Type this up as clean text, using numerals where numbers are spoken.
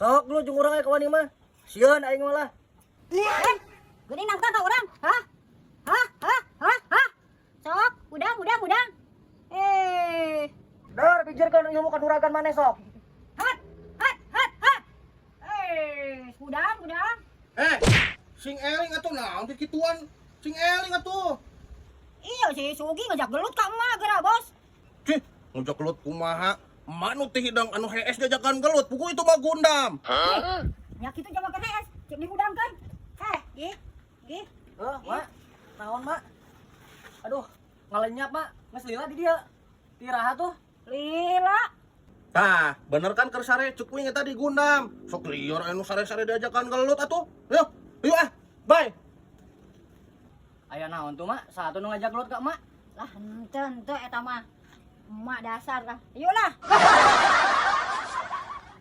Sok lu jeung urang aya kawani mah. Sieun aing malah. Eh, geuning nangtang ka urang. Hah? Hah? Hah? Hah? Hah? Sok, udang, udang, udang. Eh, Dar pikirkan ilmu kanuragan maneh sok. Hat, hat, hat, hat. Eh, udang, udang. Eh, sing eling atuh, naon teh kituan? Sing eling atuh. Iya sih, Sugi ngajak gelut ka emak geura, Bos. Cih, ngajak gelut kumaha? Emak nu teh hidang anu hees diajakan gelut, puguh itu mah gundam. Nya kitu jama ke hees, cek dihudangkeun. Eh, Gi. Gi. Eh, Mak. Naon, Mak? Aduh, ngalenyap, Mak. Geus lila di dia. Tiraha tuh. Lila. Tah, bener kan keur sare cek kuing eta di gundam. Sok lieur anu sare-sare diajakan gelut atuh. Ayo, ayo ah. Bye. Aya naon tuh, Mak? Satu nu ngajak gelut ka Mak. Lah, henteu henteu eta mah. Emak dasar lah. Ayolah.